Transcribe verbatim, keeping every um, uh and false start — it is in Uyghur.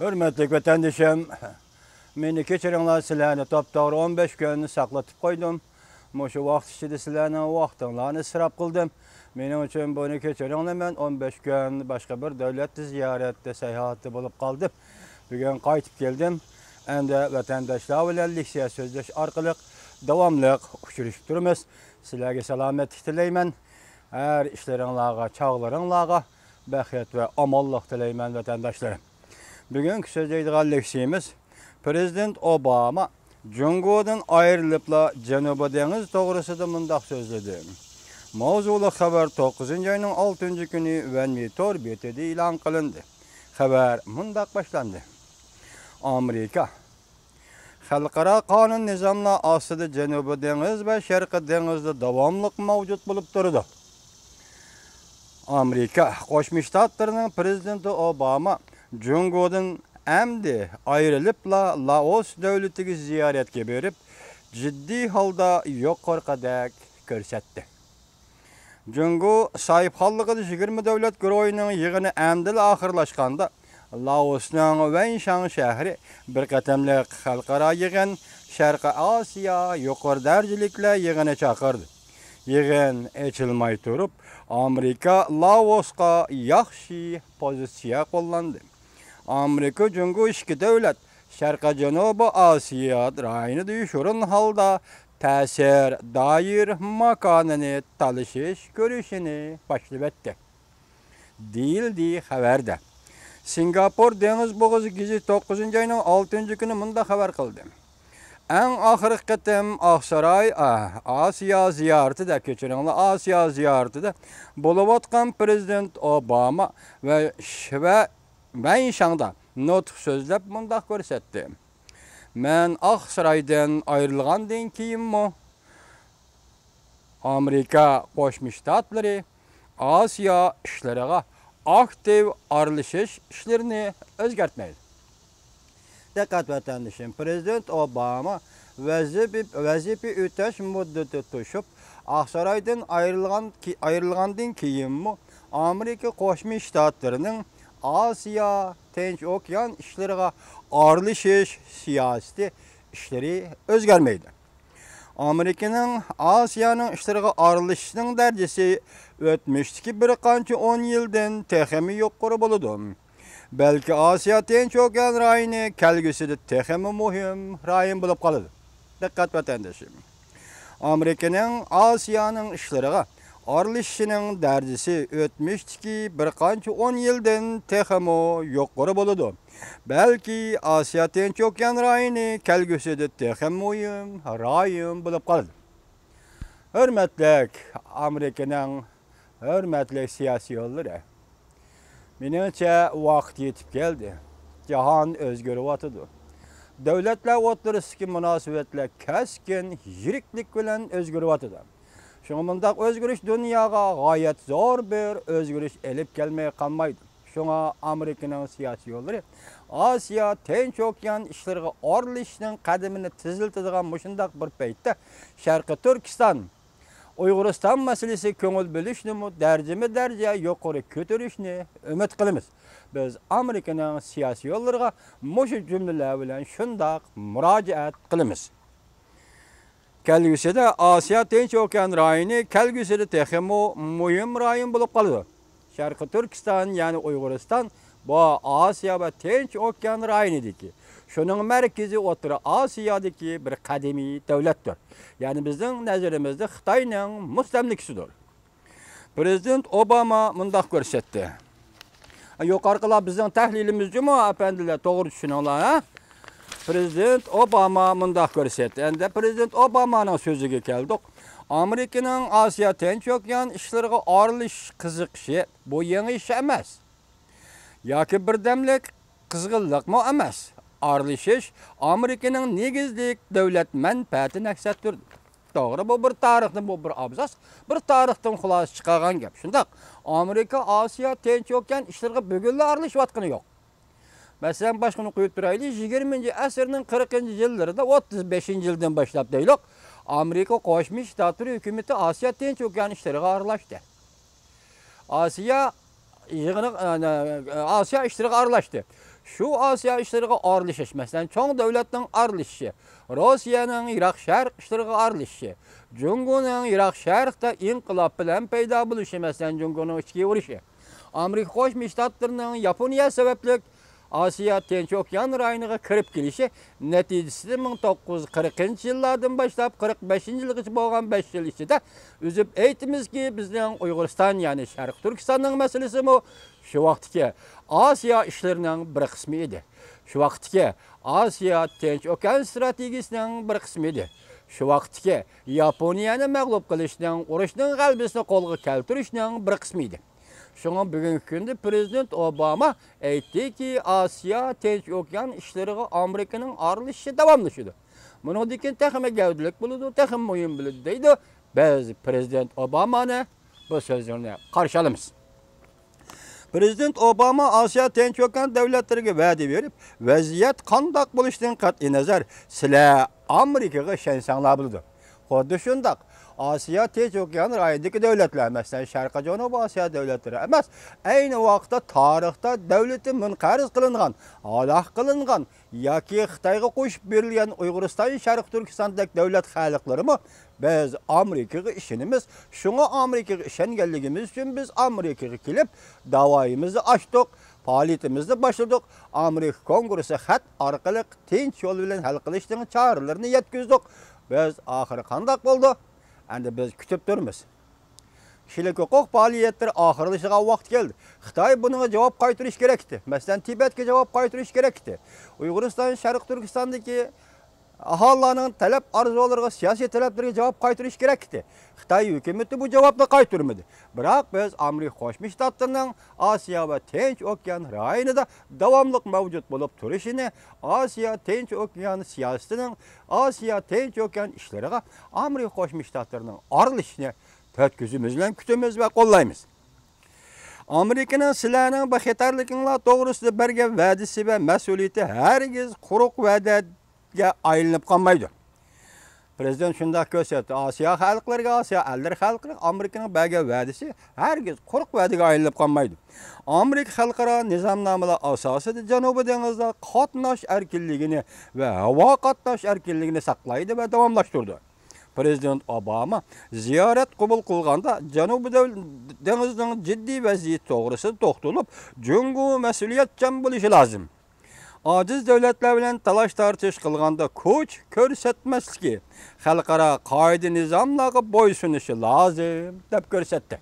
ھۆرمەتلىك ۋەتەندىشىم، مېنى كەچۈرۈڭلار، سىلەرنى توپتوغرا ئون بەش كۈن ساقلىتىپ قويدۇم. مۇشۇ ۋاقىت ئىچىدە سىلەرنىڭ ۋاقتىڭلارنى ئىسراپ قىلدىم. مېنىڭ ئۈچۈن بۇنى كەچۈرۈڭلار، مەن ئون بەش كۈن باشقا بىر دۆلەتتە زىيارەتتە، ساياھەتتە بولۇپ قالدىم. بۈگۈن قايتىپ كەلدىم. ئەمدى ۋەتەنداشلار بىلەن لېكسىيە سۆزلەش ئارقىلىق داۋاملىق ئۇچرىشىپ تۇرىمىز. سىلەرگە سالامەتلىك تىلەيمەن. ھەر ئىشلىرىڭلارغا، چاغلىرىڭلارغا بەخت ۋە ئامانلىق تىلەيمەن، ۋەتەنداشلىرىم. بۈگۈنكى سۆزلەيدىغان لېكسىيىمىز، پىرېزىدېنت ئوباما جۇڭگودىن ئايرىلىپلا جەنۇبىي دېڭىز توغرىسىدا مۇنداق سۆزلىدى. ماۋزۇلۇق خەۋەر توققۇزىنچى ئاينىڭ ئالتىنچى كۈنى ۋەنۋى تور بېتىدە ئېلان قىلىندى. خەۋەر مۇنداق باشلاندى. ئامېرىكا خەلقئارا قانۇن نىزاملار ئاستىدا جەنۇبىي دېڭىز ۋە شەرقىي دېڭىزدا داۋاملىق مەۋجۇت بولۇپ تۇرىدۇ. ئامېرىكا قوشما شتاتلىرىنىڭ پىرېزىدېنتى ئوباما جۇڭگودىن ئەمدى ئايرىلىپلا لائوس دۆلىتىگە زىيارەتكە بېرىپ، جىددىي ھالدا يۇقىرىقىدەك كۆرسەتتى. جۇڭگو ساھىبخانلىقىدا يىگىرمە دۆلەت گۇرۇھىنىڭ يىغىنى ئەمدىلا ئاخىرلاشقاندا، لائوسنىڭ ۋەنشاڭ شەھىرى بىر قېتىملىق خەلقئارا يىغىن، شەرقىي ئاسىيا يۇقىرى دەرىجىلىكلەر يىغىنى چاقىردى. يىغىن ئېچىلماي تۇرۇپ، ئامېرىكا لائوسقا ياخشى پوزىتسىيە قوللاندى. ئامېرىكا جۇڭگو ئىككى دۆلەت شەرقىي جەنۇبىي ئاسىيا رايونىدا يوشۇرۇن ھالدا تەسىر دائىرە ماكانىنى تالىشىش كۈرىشىنى باشلىۋەتتى، دېيىلدى خەۋەردە. سىنگاپور دېڭىز بوغۇزى گېزىتى توققۇزىنچى ئاينىڭ ئالتىنچى كۈنى مۇنداق خەۋەر قىلدى. ئەڭ ئاخىرقى قېتىم ئاقساراي، ئا، ئاسىيا زىيارىتىدە، كەچۈرۈڭلار، ئاسىيا زىيارىتىدە بولۇۋاتقان پىرېزىدېنت ئوباما ۋە شىۋە ۋەنشاڭدا نۇتۇق سۆزلەپ مۇنداق كۆرسەتتى. مەن ئاقسارايدىن ئايرىلغاندىن كېيىنمۇ ئامېرىكا قوشما شتاتلىرى ئاسىيا ئىشلىرىغا ئاكتىپ ئارىلىشىش ئىشلىرىنى ئۆزگەرتمەيدۇ. دىققەت ۋەتەندىشىم، پىرېزىدېنت ئوباما ۋەزىپە، ۋەزىپە ئۆتەش مۇددىتى توشۇپ، ئاقسارايدىن ئايرىلغان، ئايرىلغاندىن كېيىنمۇ ئامېرىكا قوشما شتاتلىرىنىڭ ئاسىيا، تىنچ ئوكيان ئىشلىرىغا ئارىلىشىش سىياسىتى ئىشلىرى ئۆزگەرمەيدۇ. ئامېرىكىنىڭ ئاسىيانىڭ ئىشلىرىغا ئارىلىشىشنىڭ دەرىجىسى ئۆتمۈشتىكى بىر قانچە ئون يىلدىن تېخىمۇ يۇقىرى بولىدۇ. بەلكى ئاسىيا تىنچ ئوكيان رايونى كەلگۈسىدە تېخىمۇ مۇھىم رايون بولۇپ قالىدۇ. دىققەت ۋەتەندىشىم. ئامېرىكىنىڭ ئاسىيانىڭ ئىشلىرىغا ئارىلىشىشىنىڭ دەرىجىسى ئۆتمۈشتىكى بىر قانچە ئون يىلدىن تېخىمۇ يۇقىرى بولىدۇ. بەلكى ئاسىيا تىنچ ئوكيان رايونى كەلگۈسىدە تېخىمۇ مۇھىم رايون بولۇپ قالىدۇ. ھۆرمەتلىك ئامېرىكىنىڭ ھۆرمەتلىك سىياسىيونلىرى، مېنىڭچە ۋاقىت يېتىپ كەلدى. جاھان ئۆزگىرىۋاتىدۇ. دۆلەتلەر ئوتتۇرىسىدىكى مۇناسىۋەتلەر كەسكىن يىرىكلىك بىلەن ئۆزگىرىۋاتىدۇ. شۇڭا مۇنداق ئۆزگىرىش دۇنياغا غايەت زور بىر ئۆزگىرىش ئېلىپ كەلمەي قالمايدۇ. شۇڭا ئامېرىكىنىڭ سىياسىيونلىرى ئاسىيا تىنچ ئوكيان ئىشلىرىغا ئارىلىشىشنىڭ قەدىمىنى تېزلىتىدىغان مۇشۇنداق بىر پەيتتە شەرقىي تۈركىستان، ئۇيغۇرىستان مەسىلىسىگە كۆڭۈل بۆلۈشنىمۇ دەرىجىمۇ دەرىجە يۇقىرى كۆتۈرۈشنى ئۈمىد قىلىمىز. بىز ئامېرىكىنىڭ سىياسىيونلىرىغا مۇشۇ جۈملىلەر بىلەن شۇنداق مۇراجىئەت قىلىمىز. كەلگۈسىدە ئاسىيا تىنچ ئوكيان رايونى كەلگۈسىدە تېخىمۇ مۇھىم رايون بولۇپ قالىدۇ. شەرقىي تۈركىستان، يەنى ئۇيغۇرىستان، بۇ ئاسىيا ۋە تىنچ ئوكيان رايونىدىكى، شۇنىڭ مەركىزى ئوتتۇرا ئاسىيادىكى بىر قەدىمىي دۆلەتتۇر. يەنى بىزنىڭ نەزىرىمىزدە خىتاينىڭ مۇستەملىكىسىدۇر. پىرېزىدېنت ئوباما مۇنداق كۆرسەتتى. يۇقىرىقىلار بىزنىڭ تەھلىلىمىز جۇمۇ، ئەپەندىلەر، توغرا چۈشىنىڭلار، ھە؟ پىرېزىدېنت ئوباما مۇنداق كۆرسەتتى. ئەمدى پىرېزىدېنت ئوبامانىڭ سۆزىگە كەلدۇق. ئامېرىكىنىڭ ئاسىيا تىنچ ئوكيان ئىشلىرىغا ئارىلىشىش قىزىقىشى بۇ يېڭى ئىش ئەمەس. ياكى بىردەملىك قىزغىنلىقمۇ ئەمەس. ئارىلىشىش ئامېرىكىنىڭ نېگىزلىك دۆلەت مەنپەئەتىنى ئەكس ئەتتۈرىدۇ. توغرا، بۇ بىر تارىختىن، بۇ بىر ئابزاس، بىر تارىختىن خۇلاسە چىقارغان گەپ. شۇنداق، ئامېرىكا ئاسىيا تىنچ ئوكيان ئىشلىرىغا بۈگۈنلا ئارىلىشىۋاتقىنى يوق. مەسىلەن، باشقىنى قويۇپ بېرەيلى، يىگىرمىنچى ئەسىرنىڭ قىرىقىنچى يىللىرىدا، ئوتتۇز بەشىنچى يىلدىن باشلاپ دەيلۇق، ئامېرىكا قوشما شتاتلىرى ھۆكۈمىتى ئاسىيا تىنچ ئوكيان ئىشلىرىغا ئارىلاشتى. ئاسىيا يىغىنغا، ئاسىيا ئىشلىرىغا ئارىلاشتى. شۇ ئاسىيا ئىشلىرىغا ئارىلىشىش، مەسىلەن، چوڭ دۆلەتنىڭ ئارىلىشىشى، روسىيەنىڭ يىراق شەرق ئىشلىرىغا ئارىلىشىشى، جۇڭگونىڭ يىراق شەرقتە ئىنقىلاب بىلەن پەيدا بولۇشى، مەسىلەن، جۇڭگونىڭ ئىچكى ئۇرۇشى، ئامېرىكا قوشما شتاتلىرىنىڭ ياپونىيە سەۋەبلىك ئاسىيا تىنچ ئوكيان رايونىغا كىرىپ كېلىشى نەتىجىسىدە مىڭ توققۇز يۈز قىرىقىنچى يىللاردىن باشلاپ قىرىق بەشىنچى يىلغىچە بولغان بەش يىل ئىچىدە ئۈزۈپ ئېيتىمىزكى، بىزنىڭ ئۇيغۇرىستان، يەنى شەرقىي تۈركىستاننىڭ مەسىلىسىمۇ شۇ ۋاقىتتىكى ئاسىيا ئىشلىرىنىڭ بىر قىسمى ئىدى. شۇ ۋاقىتتىكى ئاسىيا تىنچ ئوكيان ستراتېگىيىسىنىڭ بىر قىسمى ئىدى. شۇ ۋاقىتتىكى ياپونىيەنى مەغلۇپ قىلىشنىڭ، ئۇرۇشنىڭ غەلىبىسىنى قولغا كەلتۈرۈشنىڭ بىر قىسمى ئىدى. شۇڭا بۈگۈنكى كۈندە پرېزىدېنت ئوباما ئېيتتىكى، ئاسىيا تىنچ ئوكيان ئىشلىرىغا ئامېرىكىنىڭ ئارىلىشىشى داۋاملىشىدۇ. بۇنىڭدىن كېيىن تېخىمۇ گەۋدىلىك بولىدۇ، تېخىمۇ مۇھىم بولىدۇ دەيدۇ. بىز پرېزىدېنت ئوبامانى بۇ سۆزلىرىنى قارشى ئالىمىز. پرېزىدېنت ئوباما ئاسىيا تىنچ ئوكيان دۆلەتلىرىگە ۋەدە بېرىپ، ۋەزىيەت قانداق بولۇشىدىن قەتئىينەزەر، سىلەر ئامېرىكىغا ئىشەنسەڭلار بولىدۇ. خۇددى شۇنداق، ئاسىيا تىنچ ئوكيان رايونىدىكى دۆلەتلەر، مەسىلەن، شەرقىي جەنۇبىي ئاسىيا دۆلەتلىرى ئەمەس، ئەينى ۋاقىتتا تارىختا دۆلىتى مۇنقەرز قىلىنغان، ھالاك قىلىنغان ياكى خىتايغا قوشۇپ بېرىلگەن ئۇيغۇرىستان، شەرقىي تۈركىستاندەك دۆلەت خەلقلىرىمۇ بىز ئامېرىكىغا ئىشىنىمىز. شۇڭا ئامېرىكىغا ئىشەنگەنلىكىمىز ئۈچۈن بىز ئامېرىكىغا كېلىپ، داۋايىمىزنى ئاچتۇق، پائالىيىتىمىزنى باشلىدۇق. ئامېرىكا كونگرېسسى خەت ئارقىلىق تىنچ يول بىلەن ھەل قىلىشنىڭ چارىلىرىنى يەتكۈزدۇق. بىز ئاخىرى قانداق بولدى؟ ئەمدى بىز كۈتۈپ تۇرىمىز. كىشىلىك ھوقۇق پائالىيەتلىرى ئاخىرلىشىدىغان ۋاقىت كەلدى. خىتاي بۇنىڭغا جاۋاب قايتۇرۇشى كېرەك ئىدى. مەسىلەن، تىبەتكە جاۋاب قايتۇرۇشى كېرەك ئىدى. ئۇيغۇرىستان، شەرقىي تۈركىستاندىكى ئاھالىلەرنىڭ تەلەپ ئارزۇلىرىغا، سىياسىي تەلەپلىرىگە جاۋاب قايتۇرۇشى كېرەك ئىدى. خىتاي ھۆكۈمىتى بۇ جاۋابنى قايتۇرمىدى. بىراق بىز ئامېرىكا قوشما شتاتلىرىنىڭ ئاسىيا ۋە تىنچ ئوكيان رايونىدا داۋاملىق مەۋجۇت بولۇپ تۇرۇشىنى، ئاسىيا تىنچ ئوكيان سىياسىتىنىڭ ئاسىيا تىنچ ئوكيان ئىشلىرىغا ئامېرىكا قوشما شتاتلىرىنىڭ ئارىلىشىشىنى تۆت كۆزىمىز بىلەن كۈتىمىز ۋە قوللايمىز. ئامېرىكىنىڭ سىلەرنىڭ بىخەتەرلىكىڭلار توغرىسىدا بەرگەن ۋەدىسى ۋە مەسئۇلىيىتى ھەرگىز قۇرۇق ۋەدەگە ئايلىنىپ قالمايدۇ. پرېزىدېنت شۇنداق كۆرسەتتى، ئاسىيا خەلقلىرىگە، ئاسىيا ئەللىرى خەلقلىرىگە ئامېرىكىنىڭ بەرگەن ۋەدىسى ھەرگىز قۇرۇق ۋەدىگە ئايلىنىپ قالمايدۇ. ئامېرىكا خەلقئارا نىزامنامىلار ئاساسىدا جەنۇبىي دېڭىزدا قاتناش ئەركىنلىكىنى ۋە ھاۋا قاتناش ئەركىنلىكىنى ساقلايدۇ ۋە داۋاملاشتۇرىدۇ. پرېزىدېنت ئوباما زىيارەت قوبۇل قىلغاندا جەنۇبىي دەۋ-، دېڭىزنىڭ جىددىي ۋەزىيىتى توغرىسىدا توختىلىپ، جۇڭگو مەسئۇلىيەتچان بولۇشى لازىم. ئاجىز دۆلەتلەر بىلەن تالاش-تارتىش قىلغاندا كۈچ كۆرسەتمەسلىكى، خەلقئارا قائىدە-نىزاملارغا بويسۇنۇشى لازىم، دەپ كۆرسەتتى.